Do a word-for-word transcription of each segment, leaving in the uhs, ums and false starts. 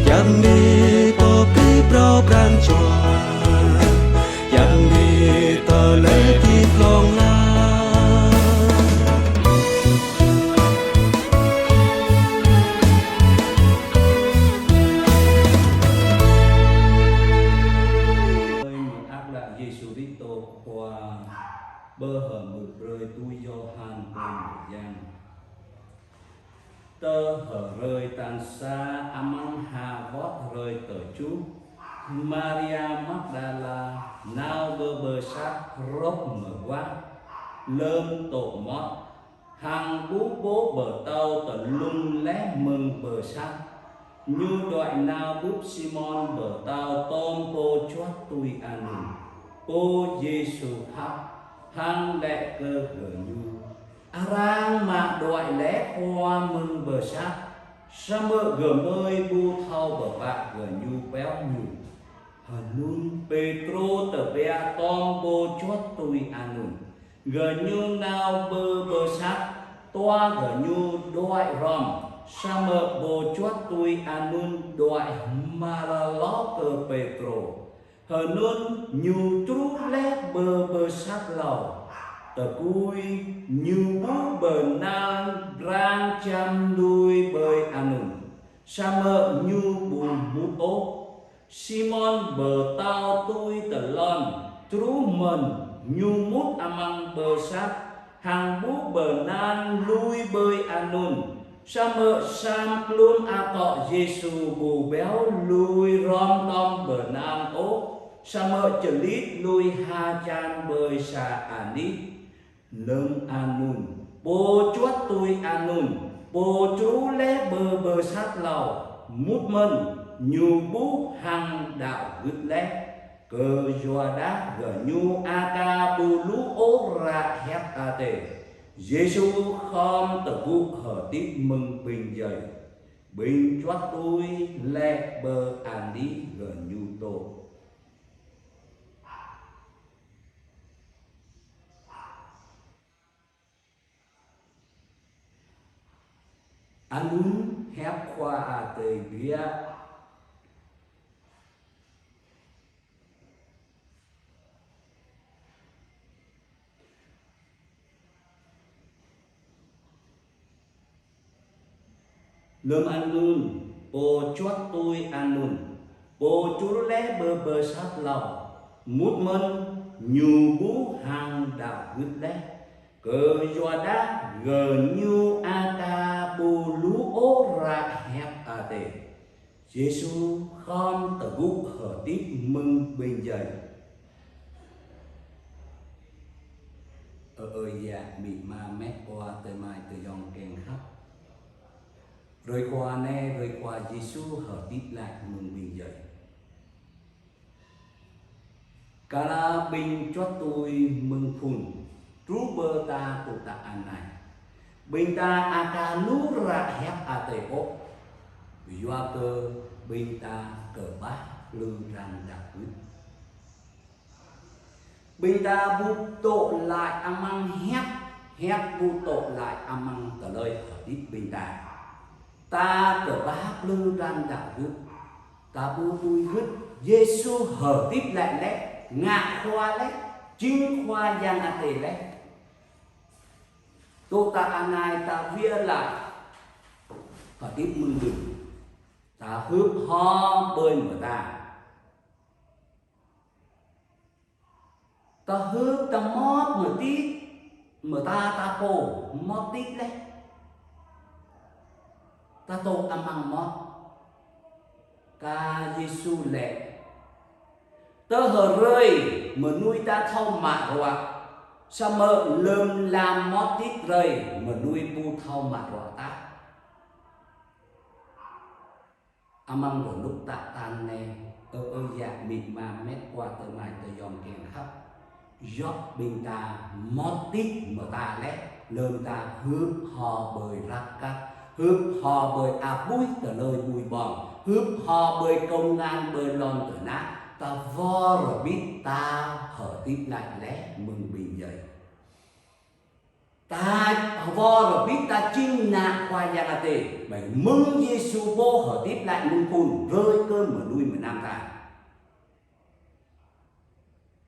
Yang đi pơ pih phrâo pran jua, yang đi tơlơi hơdip hlŏng lar. Mơak Đăo Yêsu Kristô Khua, pơhơmư̆ brơi tui Yôhan pô mơyang. Tơ hrơi tal sa amăng ha wot hrơi tơjuh, Maria Magdala nao pơ pơsat hrup mơguah, lơm tŏ mŏt, hăng ƀuh pô pơtâo tơlŭng laih mơ̆ng pơsat. Ñu đuaĭ nao bưp Simôn pơtâo tôm pô juăt tui anŭn, pô Yêsu khăp, hăng laĭ kơ gơñu: Arăng mă đuaĭ laih Khua mơ̆ng pơsat, samơ̆ gơmơi ƀu thâo pơpă gơñu pioh Ñu. Hơnŭn Pêtrô tơbiă tôm pô juăt tui anŭn. Gơñu nao pơ pơsat, tua gơñu đuaĭ hrŏm, samơ̆ pô juăt tui anŭn đuaĭ hmar lŏ kơ Pêtrô. Hơnŭn ñu truh laih pơ pơsat hlâo. Tơkui ñu ƀuh bơnal dran čăm lui ƀơi anŭn, samơ̆ ñu ƀu mŭt ôh. Simôn pơtâo tui tơlŏn, truh mơ̆n, ñu mŭt amăng pơsat, hăng ƀuh bơnal lui ƀơi anŭn. Samơ̆ sa mơglŭn akŏ Yêsu ƀu pioh lui hrŏm tôm bơnal ôh, samơ̆ čơlit lui ha čan ƀơi sa anih. Lơm anŭn, pô juăt tui anŭn, pô truh laih pơ pơsat hlâo, mŭt mơ̆n, ñu ƀuh hăng đăo gưt laih. Kơyua dah gơñu aka ƀu lu ôh ră hiăp Adai. Yêsu khŏm tơgŭ hơdip mơ̆ng ƀing djai. Ƀing juăt tui laĭ pơ anih gơñu dŏ: Anŭn hiăp Khua Adai biă. Lơm anŭn, pô juăt tui anŭn, pô truh laih pơ pơsat hlâo, mŭt mơ̆n, ñu ƀuh hăng đăo gưt laih. Kơyua dah gơñu aka ƀu lu ôh ră hiăp Adai. Yêsu khŏm tơgŭ hơdip mơ̆ng ƀing djai. Ơ ơi yă, amĭ ama, met wa, tơmai, tơyŏng kiăng khăp. Hrơi Khua anai, hrơi Khua Yêsu hơdip glaĭ mơ̆ng ƀing djai. Kala ƀing juăt tui mơ̆ng phŭn truh pơ ta tŭ tă anai, ƀing ta aka lu ră hiăp Adai ôh, yua kơ ƀing ta kơƀah plư ran đăo gưt. Ƀing ta ƀu dŏ glaĭ amăng hiăp, hiăp ƀu dŏ glaĭ amăng tơlơi hơdip ƀing ta. Ta kơƀah plư ran đăo gưt. Ta ƀu tui gưt Yêsu hơdip glaĭ laih, ngă Khua laih, jing Khua Yang Adai laih. Tŭ tă anai ta wia glaĭ hơdip mơ̆ng ƀing, ta hưp hom ƀơi mơta. Ta hưp ta mơmŏt mơtit, mơta ta pô mơmŏt tit laih. Ta dŏ amăng mơmŏt. Kar Yêsu laĭ: Tơ hrơi mơnuih ta thâo mă bruă, samơ̆ lơm lăm mơmŏt tit hrơi mơnuih ƀu thâo mă bruă tah. Amăng rơnŭk tă tăn anai, ơ ơi yă, amĭ ama, met wa, tơmai, tơyŏng kiăng khăp. Yua ƀing ta mơmŏt tit mơta laih, lơm ta hưp hom ƀơi rơkâo, hưp hom ƀơi abih tơlơi ƀui ƀong, hưp hom ƀơi kông ngăn ƀơi lŏn tơnah, ta wơr bĭt ta hơdip glaĭ laih mơ̆ng ƀing djai. Ta hơwơr hrŏm hơdip ta jing ană Khua Yang Adai. Mơ̆ng Yêsu pô hơdip glaĭ mơ̆ng phun, brơi kơ mơnuih mơnam ta.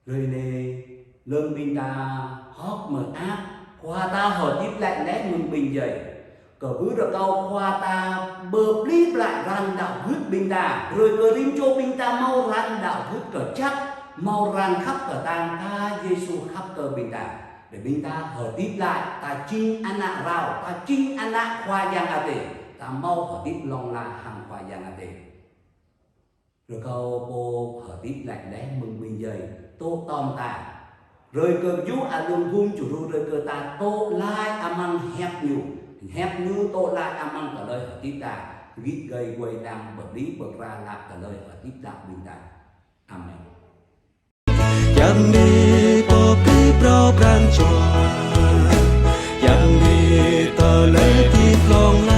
Hrơi anai, lơ̆m ƀing ta hơ̆k mơak, Khua ta hơdip glaĭ laih mơ̆ng ƀing djai. Kơ ƀu rơkâo Khua ta pơplih glaĭ răng đaŏ gưt ƀing ta, brơi kơ rĭm čô ƀing ta hmâo răng đaŏ gưt kơjăp, hmâo răng khăp kơtang ta Yêsu khăp kơ ƀing ta. Để ƀing ta hơdip glaĭ, ta jing ană rao, ta jing ană Khua Yang Adai, ta hmâo hơdip hlŏng lar hăng Khua Yang Adai. Rơkâo pô hơdip glaĭ laih mơ̆ng ƀing djai, tŏ tŏm ta. Brơi kơ yua alung hum čuruh brơi kơ ta tŏ laĭ amăng hiăp ñu. Hiăp ñu tŏ laĭ amăng tơlơi hơdip ta. Git gai guai đăng pơplih pơkra lăp tơlơi hơdip đaŏ ƀing ta. Amen. Yang ni pơplih phrâo pran jua. Yang ni tơlơi hơdip hlŏng